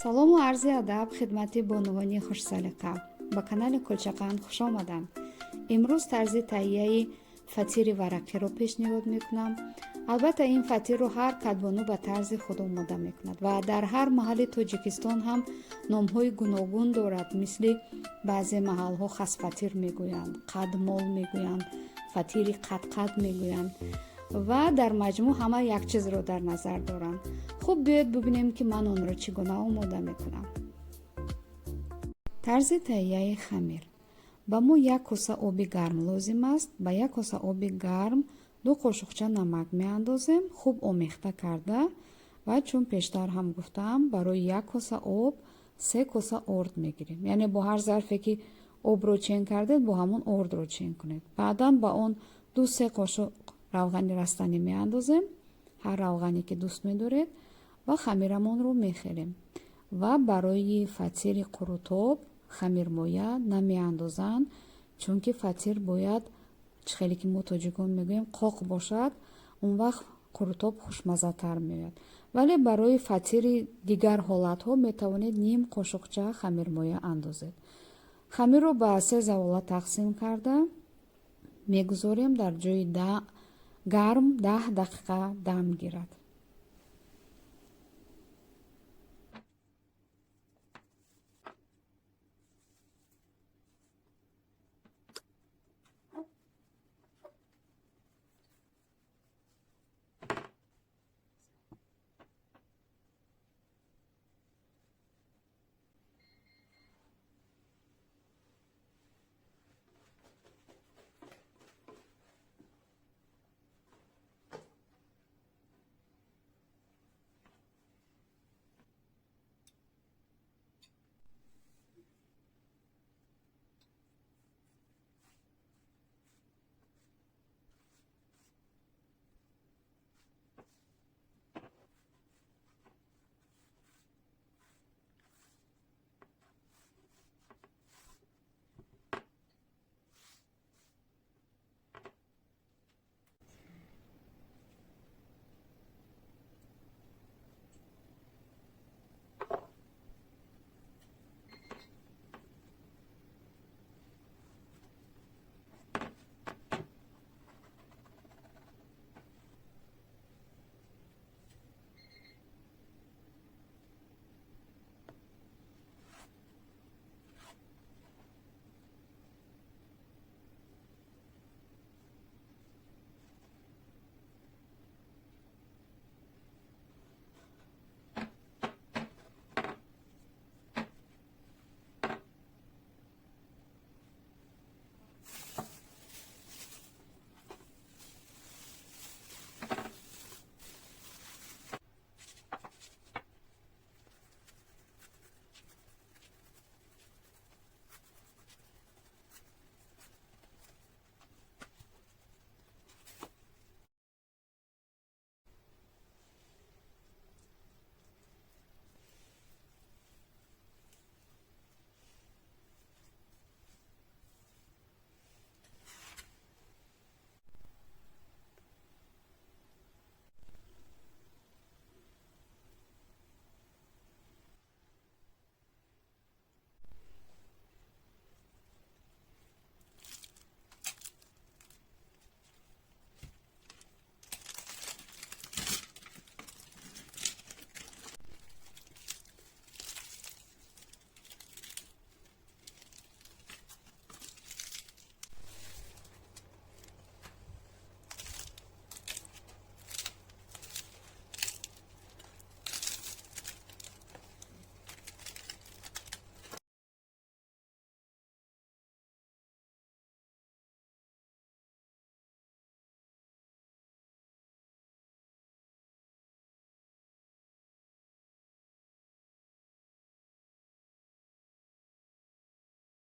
Салому арзи адаб хидмати бонувони хушсалиқа. Ба канали Кулчақанд хушомаданд. Имрӯз тарзи таҳияи фатири варақиро пешниҳод мекунам. Албатта, ин фатирро ҳар кадбону ба тарзи худ омода мекунад ва дар ҳар маҳалли Тоҷикистон ҳам номҳои гуногун дорад. Мисли баъзе маҳалҳо хасфатир мегӯянд, қадмол мегӯянд, фатири қадқад мегӯянд ва дар маҷмӯъ ҳама як чизро дар назар доранд. Хуб, биёед бубинем, ки ман онро чӣ гуна омода мекунам. Тарзи таҳияи хамир. Ба мо як коса оби гарм лозим аст. Ба як коса оби гарм 2 қошуқча намак меандозем, хуб омехта карда. Ва чун пештар ҳам гуфтаам, барои як коса об 3 коса орд мегирем. Яъне бо ҳар зарфе ки обро чен кардед, бо ҳамон ордро чен кунед. Баъдан ба он 2-се қошуқ равғани растанӣ меандозем, ҳар равғане ки дӯст медоред, ва хамирамонро мехелем. Ва барои фатири қурутоб хамирмоя намеандозанд, чунки фатир бояд, чӣ хеле ки мо тоҷикон мегӯем, қоқ бошад, он вақт қурутоб хушмаззатар меояд. Вале барои фатири дигар ҳолатҳо метавонед ним қошуқча хамирмоя андозед. Хамирро ба се завола тақсим карда мегузорем, дар ҷои гарм 10 дақиқа дам гирад.